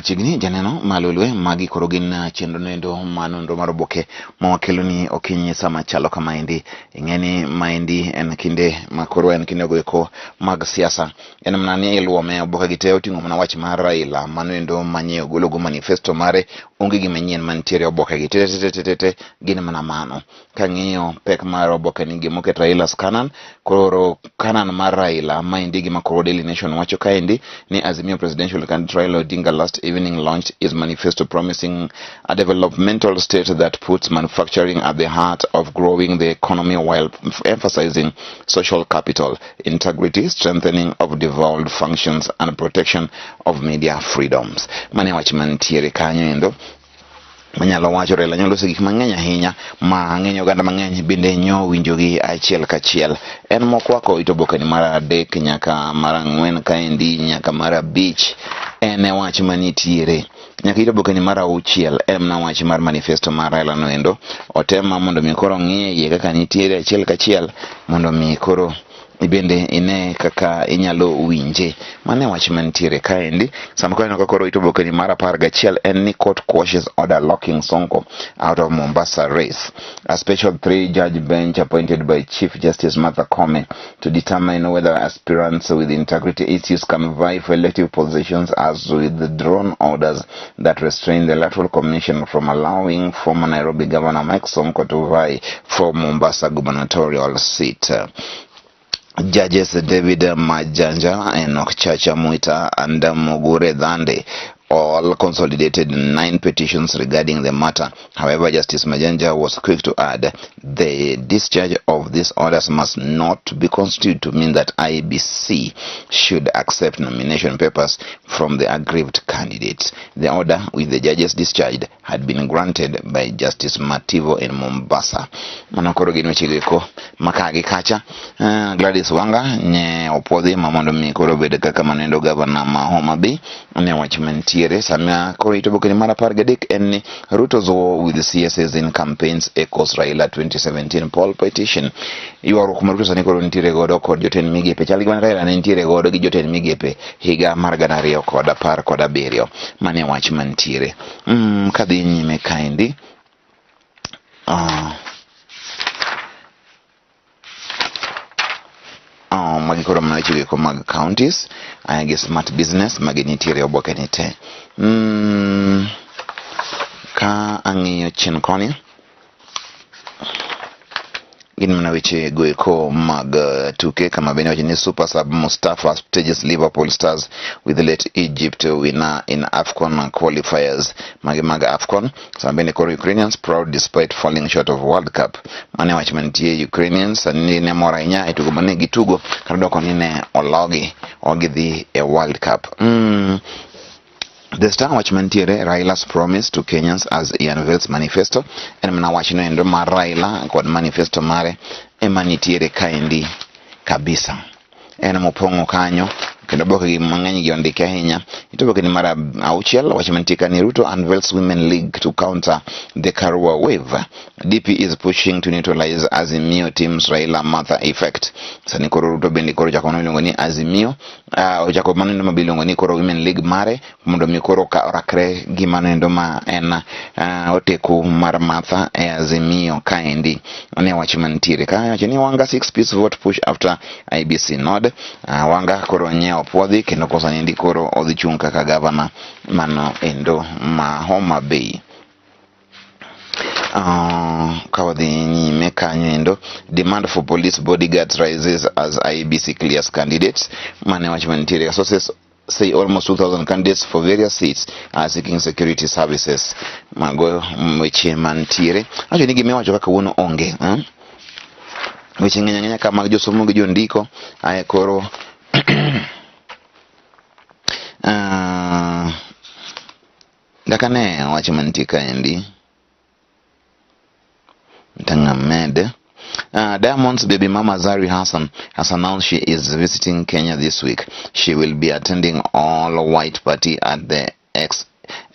Machiegni janeno malolwe magi koro gin chenro noendo ma nonro mar oboke ma wakeloni okinyi sama chalo kamaendi. Ing'eni maendi en kinde ma koro en kinde goeko mag siasa. En mana ni iluome oboke gi te oting'o mana wach mar Raila mano endo manye ogologo manifesto mare onge gima nyien mantiere oboke gi te te te te te gin mana mano. Kang'iyo pek mar oboke ni gima oket Raila's Canaan koro Canaan mar Raila maendi gima koro Daily Nation wacho kaendi ni Azimio presidential candidate Raila Odinga last evening launched his manifesto promising a developmental state that puts manufacturing at the heart of growing the economy while emphasizing social capital, integrity, strengthening of devolved functions and protection of media freedoms. Mane wach mantiere kanyo endo manyalo wacho Raila nyalo loso gik mang'eny ahinya ma ng'eny oganda mang'eny bende nyo winjogi achiel kachiel. En mokwako it obokeni mar adek nyaka mar ang'wen kaendi nyaka mar abich en e wach manitiere. Nyaka it obokeni mar auchiel en mana wach mar manifesto mar Raila noendo. Otema mondo mi koro ng'iye iye kaka nitiere achiel kachiel mondo mi koro ibende ine kaka inyalo winje. Mano e wach mantiere kaendi. Sama koro ineno ka koro it obokeni mar 11 en ni court quashes order locking Sonko out of Mombasa race. A special 3-judge bench appointed by Chief Justice Martha Koome to determine whether aspirants with integrity issues can vie for elective positions has withdrawn orders that restrain the Electoral Commission from allowing former Nairobi Governor Mike Sonko to vie for Mombasa gubernatorial seat. Judges David Majanja, Enoch Chacha Mwita, and Mugure Dhande all consolidated 9 petitions regarding the matter. However, Justice Majanja was quick to add, the discharge of these orders must not be construed to mean that IEBC should accept nomination papers from the aggrieved candidates. The order, with the judges discharged, had been granted by Justice Mativo in Mombasa. Mano koro gin weche go maka gi kacha. Gladys Wanga nye opuodhi ma mondo mi koro obed kaka manendo gavana ma Homa Bay ne wach mantiere sama koro ito bokeni mar 13 en ni Ruto's war with the CSS in campaigns echoes Raila 2017 poll petition. Ywaruok ma Ruto sani koro nitiere godo kod jotend migepe chal gi mane Raila ne nitiere godo gi jotend migepe higa mar 2017. Mane wach mantiere. Kadhi nyime kaendi. Magi koro mana weche go mag counties aya gi smart business magi nitiere oboke ni te. Ka ang'iyo chien koni gin mana weche goeko mag tuke kama bende wacho ni Super Sub Mustafa stages Liverpool Stars with late Egypt winner in AFCON qualifiers. Magi mag AFCON. Sama bende koro Ukrainians proud despite falling short of World Cup. Mane wach mantie Ukrainians sani ne mor ahinya e tugo mane gitugo kata doko ni ne ologi ogidhi e World Cup. The Star wach mantiere Raila's promise to Kenyans as he unveils manifesto. En mana wach noendo mar Raila kod manifesto mare ema nitiere kaendi kabisa. En mopong'o kanyo kendo oboke gi mang'eny gi ondike ahinya. Ito oboke ni mar auchiel wach mantie ka ni Ruto unveils Women League to counter the Karua wave. DP is pushing to neutralize Azimio team's Raila Martha effect. Sani koro Ruto bende koro chako mano miluongo ni Azimio, ochako mano endo mabiluongo ni koro Women League mare mondo mi koro ka orakre gi mano endo ma en oteku mar Martha e Azimio kaendi. Ne wach mantiere ka wacho ni Wanga 6-piece vote push after IEBC nod. Wanga koro nyiewo puodhi kendo kosa niendi koro odhi chung' kaka gavana mano endo ma Homa Bay. Ka wadhi nyime kanyo endo, demand for police bodyguards rises as IEBC clears candidates. Mane wach mantiere. Sources say almost 2,000 candidates for various seats are seeking security services. Mago weche mantiere. Acho ni gima iwacho kaka kawuono onge. Weche ng'eny ang'enya ka mag josomo gi jondiko. Ae koro Daka ne wach mantie kaendi. Tangamed. Diamond's baby mama Zari Hassan has announced she is visiting Kenya this week. She will be attending all-white party at the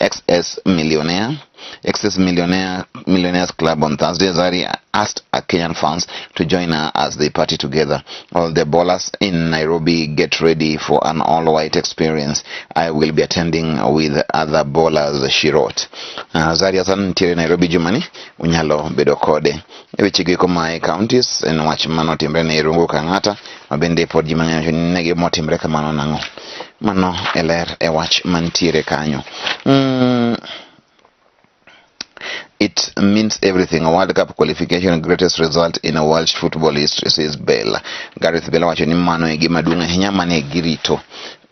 XS Millionaire XS Millionaires Club on Thursday. Zari asked Kenyan fans to join her as they party together. All the ballers in Nairobi, get ready for an all-white experience. I will be attending with other ballers, she wrote. Zari Hassan nitiere Nairobi jumani, unyalo bedo kode. E weche go eko mae counties en wach manotimre ne Irungu Kang'ata ma bende pod ji mang'eny wacho ni ne gimotimre kamano nang'o. Mano e ler e wach mantiere kanyo. It means everything. World Cup qualification, greatest result in a Welsh football history, says Bale. Gareth Bale wacho ni mano e gima duong' ahinya mane girito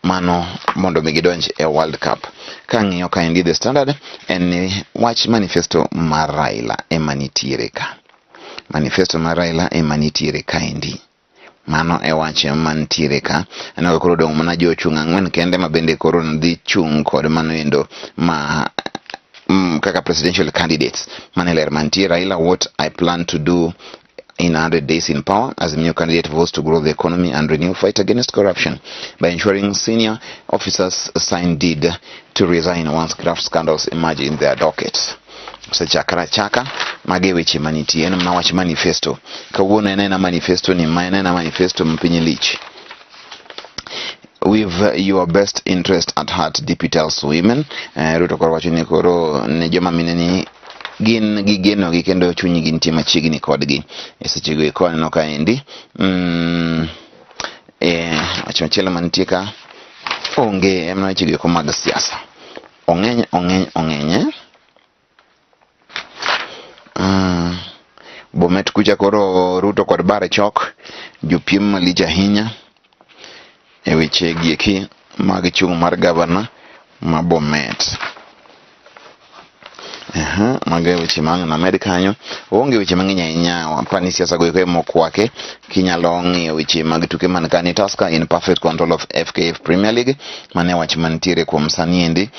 mano mondo mi gidonj e World Cup. Kang'iyo kaendi The Standard en ni wach manifesto mar Raila ema nitiere ka. Manifesto mar Raila ema nitiere kaendi. Mano e wach mantiere ka. Aneno ka koro odong' mana jochung' ang'wen kende ma bende koro dhi chung' kod mano endo ma kaka presidential candidates. Mano e ler mantie. Raila, what I plan to do in 100 days in power as a new candidate vows to grow the economy and renew fight against corruption by ensuring senior officers sign deed to resign once graft scandals emerge in their dockets. Osechakre achaka, mago e weche manitie, en mana wach manifesto. Kawuono en ena manifesto ni ma en ena manifesto ma piny lich. With your best interest at heart, DP tells women. Ruto koro wacho ni koro ne joma mine ni gin gi geno gi kendo chunygi nitie machiegni kodgi. E sechego eko aneno kaendi. Wach machielo mantie ka onge en weche go eko mag siasa. Ong'eny ong'eny ong'eny. Eh? Bomet kucha koro Ruto kod Bare chok jopiem malich ahinya e weche gieki mag chung' mar gavana ma Bomet. Mago e weche ma ang' named kanyo. Oonge weche mang'eny ahinya, apani siasa go eko ema okwake. Kinyalo ng'iyo weche mag tuke man ka ni Tusker in perfect control of FKF Premier League. Mano e wach mantiere kuom sani endi.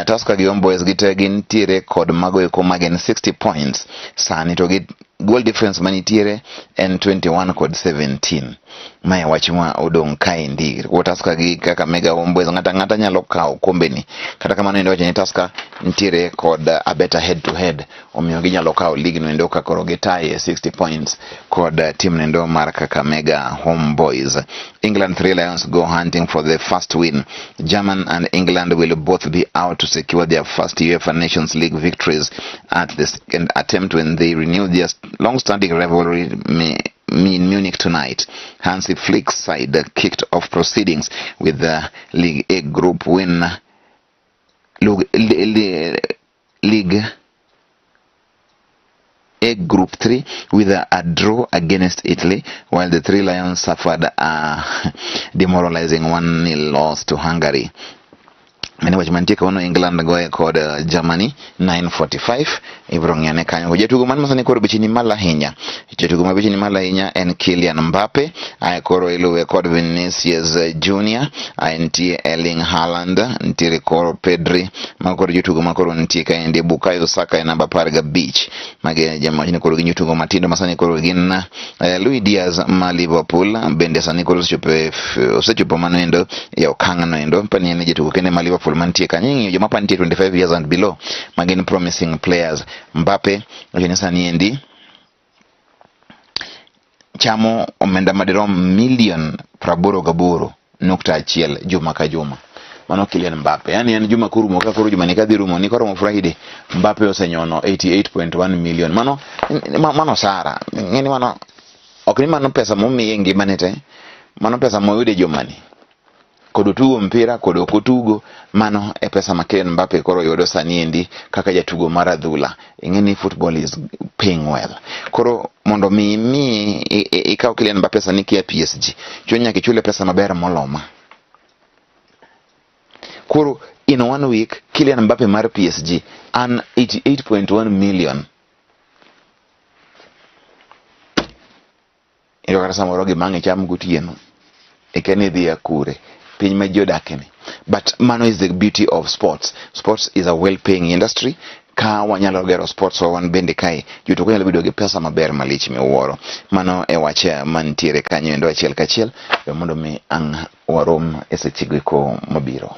Tusker gi Homeboys gite gintiere kod mago eko mag en 60 points sani to gi goal difference manitiere en 21 kod 17. Mae wach ma odong' kaendi. Ko Tusker gi Kakamega Homeboys ng'ata ng'ata nyalo kawo kombeni. Kata kamano endo wacho ni Tusker nitiere kod a better head to head omiyo ginyalo kawo league no endo ka koro gitaye 60 points kod team no endo mar Kakamega Homeboys. England Three Lions go hunting for the first win. German and England will both be out to secure their first UEFA Nations League victories at the second attempt when they renew their long-standing rivalry in Munich tonight. Hansi Flick's side kicked off proceedings with the League A group win. League A Group 3 with a draw against Italy, while the Three Lions suffered a demoralizing 1-0 loss to Hungary. Mane wach mantie kawuono England goye kod Germany 9:45 ibiro ng'iyone kanyo. Jatugo man masani koro beche ni malo ahinya. Jatugo ma beche ni malo ahinya en Kylian Mbappe, ae koro iluwe kod Vinicius Junior, ae nitie Erling Haaland, nitiere koro Pedri, mago koro jotugo ma koro nitie kaendi. Bukayo Saka e namba 15. Magi joma ni koro gin jotugo matindo ma sani koro gin Luis Diaz ma Liverpool bende sani koro osechopo mano endo e okang' no endo. Pani en jatugo kende ma Liverpool mantie kanyo. Ing'iyo joma pa nitie 25 years and below ma gin promising players. Mbappe wacho ni sani endi chamo omenda madirom milion 88.1 juma ka juma. Mano Kylian Mbappe. Yani en juma korumo ka koro juma ni kadhi rumo ni koromo Friday Mbappe osenyono 88.1 million. Mano mano sara. Ng'eni mano ok ni mano pesa momiye ngimane te. Mano pesa moyudo e jumani. Kod otugo mpira kod ok otugo, mano e pesa ma Kylian Mbappe koro yudo sani endi kaka jatugo mar adhula. Ing'e ni football is paying well. Koro mondo mi mi ikaw Kylian Mbappe sani kia PSG, chuny nyaka ichule pesa maber moloma. Koro in one week Kylian Mbappe mar PSG earn 88.1 million. Iyudo kata samoro gima ang' icham gotieno eka ni idhi kure piny ma ji odake ni. But mano is the beauty of sports. Sports is a well paying industry. Ka wanyalo gero sports wa wan bende kae, jotugo nyalo bedo gi pesa maber malich miwuoro. Mano e wach mantiere kanyo endo achiel kachiel mondo mi ang' warom e sechego eko mabiro.